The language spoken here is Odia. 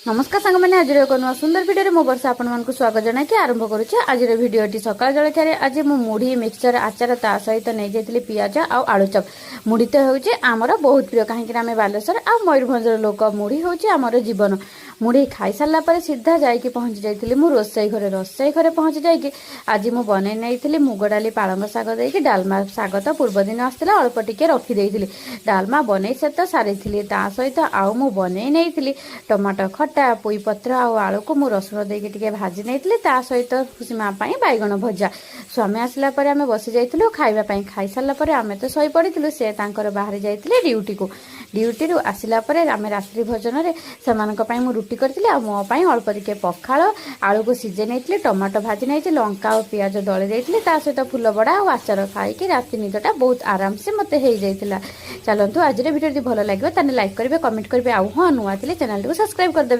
ନମସ୍କାର ସାଙ୍ଗମାନେ, ଆଜିର ଏକ ନୂଆ ସୁନ୍ଦର ଭିଡ଼ିଓରେ ମୁଁ ବର୍ଷା ଆପଣମାନଙ୍କୁ ସ୍ୱାଗତ ଜଣାଇକି ଆରମ୍ଭ କରୁଛି ଆଜିର ଭିଡ଼ିଓଟି। ସକାଳ ଜଳଖିଆରେ ଆଜି ମୁଁ ମୁଢ଼ି, ମିକ୍ସଚର, ଆଚାର, ତା ସହିତ ନେଇଯାଇଥିଲି ପିଆଜ ଆଉ ଆଳୁଚପ। ମୁଢ଼ି ତ ହେଉଛି ଆମର ବହୁତ ପ୍ରିୟ, କାହିଁକିନା ଆମେ ବାଲେଶ୍ୱର ଆଉ ମୟୂରଭଞ୍ଜର ଲୋକ। ମୁଢ଼ି ହେଉଛି ଆମର ଜୀବନ। ମୁଢ଼ି ଖାଇସାରିଲା ପରେ ସିଧା ଯାଇକି ପହଞ୍ଚି ଯାଇଥିଲି ମୁଁ ରୋଷେଇ ଘରେ। ରୋଷେଇ ଘରେ ପହଞ୍ଚି ଯାଇକି ଆଜି ମୁଁ ବନେଇ ନେଇଥିଲି ମୁଗ ଡାଲି, ପାଳଙ୍ଗ ଶାଗ ଦେଇକି ଡାଲମା। ଶାଗ ତ ପୂର୍ବ ଦିନ ଆସିଥିଲା, ଅଳ୍ପ ଟିକେ ରଖିଦେଇଥିଲି। ଡାଲମା ବନେଇ ସେ ତ ସାରିଥିଲି। ତା ସହିତ ଆଉ ମୁଁ ବନେଇ ନେଇଥିଲି ଟମାଟୋ ଖଟା, ପୋଇ ପତ୍ର ଆଉ ଆଳୁକୁ ମୁଁ ରସୁଣ ଦେଇକି ଟିକେ ଭାଜି ନେଇଥିଲି। ତା ସହିତ ଖୁସି ମା ପାଇଁ ବାଇଗଣ ଭଜା। ସ୍ୱାମୀ ଆସିଲା ପରେ ଆମେ ବସି ଯାଇଥିଲୁ ଖାଇବା ପାଇଁ। ଖାଇସାରିଲା ପରେ ଆମେ ତ ଶୋଇପଡ଼ିଥିଲୁ, ସେ ତାଙ୍କର ବାହାରି ଯାଇଥିଲେ ଡ୍ୟୁଟିକୁ। ଡ୍ୟୁଟିରୁ ଆସିଲା ପରେ ଆମେ ରାତ୍ରି ଭୋଜନରେ ସେମାନଙ୍କ ପାଇଁ ମୁଁ ରୁଟି କରିଥିଲି ଆଉ ମୋ ପାଇଁ ଅଳ୍ପ ଟିକେ ପଖାଳ। ଆଳୁକୁ ସିଝେଇ ନେଇଥିଲି, ଟମାଟୋ ଭାଜି ନେଇଥିଲି, ଲଙ୍କା ଆଉ ପିଆଜ ଦଳି ଦେଇଥିଲି, ତା ସହିତ ଫୁଲ ବଡ଼ା ଆଉ ଆଚାର ଖାଇକି ରାତି ନିଦଟା ବହୁତ ଆରାମସେ ମୋତେ ହେଇଯାଇଥିଲା। ଚାଲନ୍ତୁ, ଆଜିର ଭିଡ଼ିଓ ଯଦି ଭଲ ଲାଗିବ ତାହେଲେ ଲାଇକ୍ କରିବେ, କମେଣ୍ଟ କରିବେ ଆଉ ହଁ, ନୂଆ ଥିଲେ ଚ୍ୟାନେଲଟିକୁ ସବସ୍କ୍ରାଇବ୍ କରିଦେବେ।